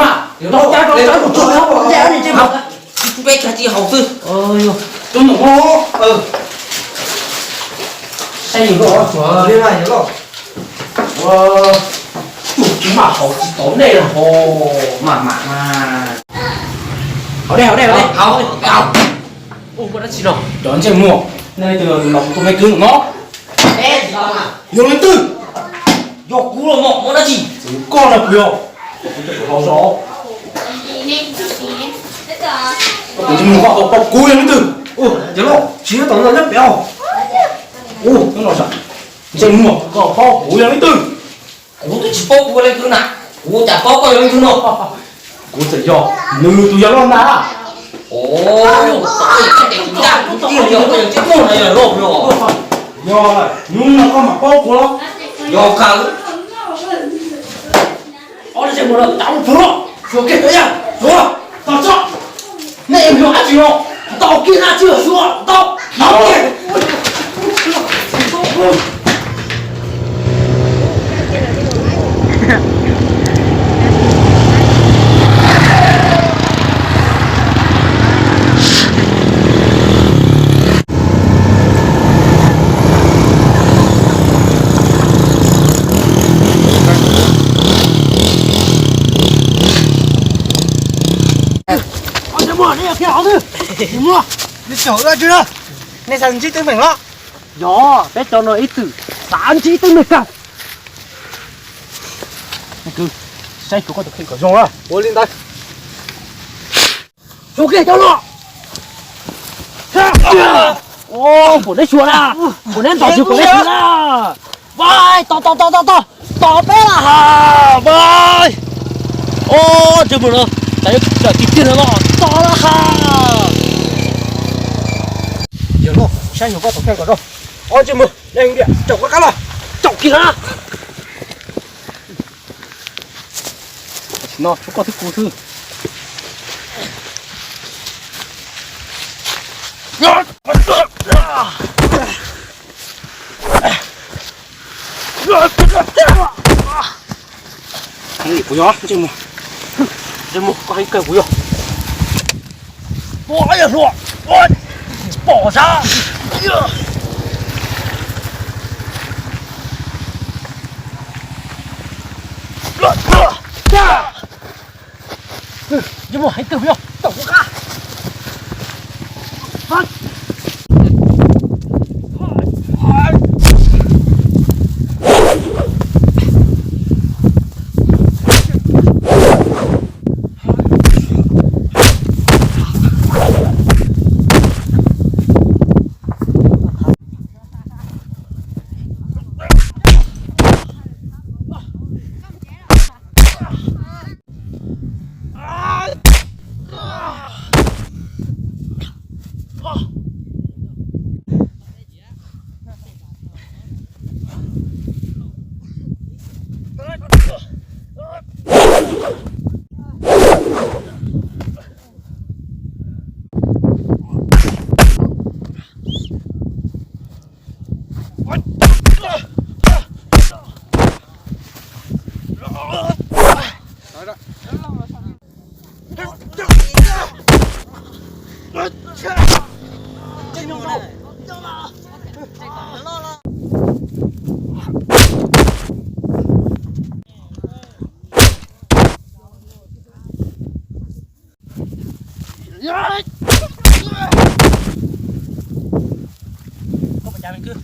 mas, rau cab rau cab mus tsuag, nce ob niag ntsej muag. Peb kag tsis haus xwb. Rau nram no. Saib yus loj tsuav li mas yus loj. Ua, tus kuv mam haus tsis tau nej los ho mam mam mas. Haus dej, haus dej, haus dej. Haus, haus. Ua, muaj dab tsi no? Cov ntsej muag, nej leej twg los tus me kwv no? Yog leej twg? Yog kuv los mas muaj dab tsi? Txwv koj no kuv yog. Kuv coj kuv haus zog. Tus ntsej muag koj tau paub kuv yog leej twg? Ua, cov loj, tsis yog tom no nyob pem os. Ua, nyob no sav. Ntsej muag koj paub kuv yog leej twg? Kuv twb tsis paub kuv yog leej twg na. Kuv cas paub koj yog leej twg no? Kuv txawm yog nws tus yawg loj ntag. Ua, kuv tiag, kuv tiag yog koj yawg ntsej muag no yog loj no. Yog lawm, hnub no koj mam paub kuv los. Yog kawg. Ob leeg ntsej muag no, tau plhuav, suav kiag tau yaj, suav, tau tso. Nej yog dab tsi no? Tau kiag dab tsi los suav, tau, tau kiag. Nej xav ntsib teeb meem los? Yog, peb cov no ib txwm Tav ntsib twb me kawg. Kwv, saib xyuas koj tus kheej kom zoo. Ua li ntawd. Xyuas kiag cov no. Npaum neb xyuas na, npaum neb ntaus xyuas kom neb xyuas na. Vais, tos tos tos tos tos, tos peb lawm has, vais. Ob ntsej muag no, tas yuav tsawm tiag tiag no los tos lawm has. Yog no, saib xyuas koj tus kheej kom zoo. Ob ntsej muag, nej hais tias caum koj qab los, caum kiag na. No tshuav koj twb kuv xwb. Kuv yog ntsej muag, ntsej muag koj heev kawg kuv yog. Ua yog hluas, ua pom sab. Ntsej muag heev kawg kuv yog, caum kuv qab. Koj puas cas me kwv?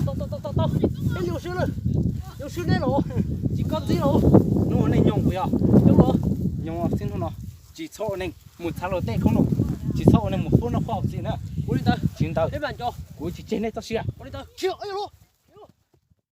Tau, tau, tau, tau, tau. Peb yuav swb lawm. Yuav swb neb los. Tsis koj ntxib los. Hnub no nej nyoog kuv yog. Nyoog los. Nyoog xwb hnub no. Tsis txhob ua neeg mus txhav luag tej khoob noj. Tsis txhob ua neeg mus pub noj pub haus txiv na. Ua li ntawd. Tsis ntawd. Peb mam nco. Kuv tsis tseg nej txoj sia. Ua li ntawd. Tsis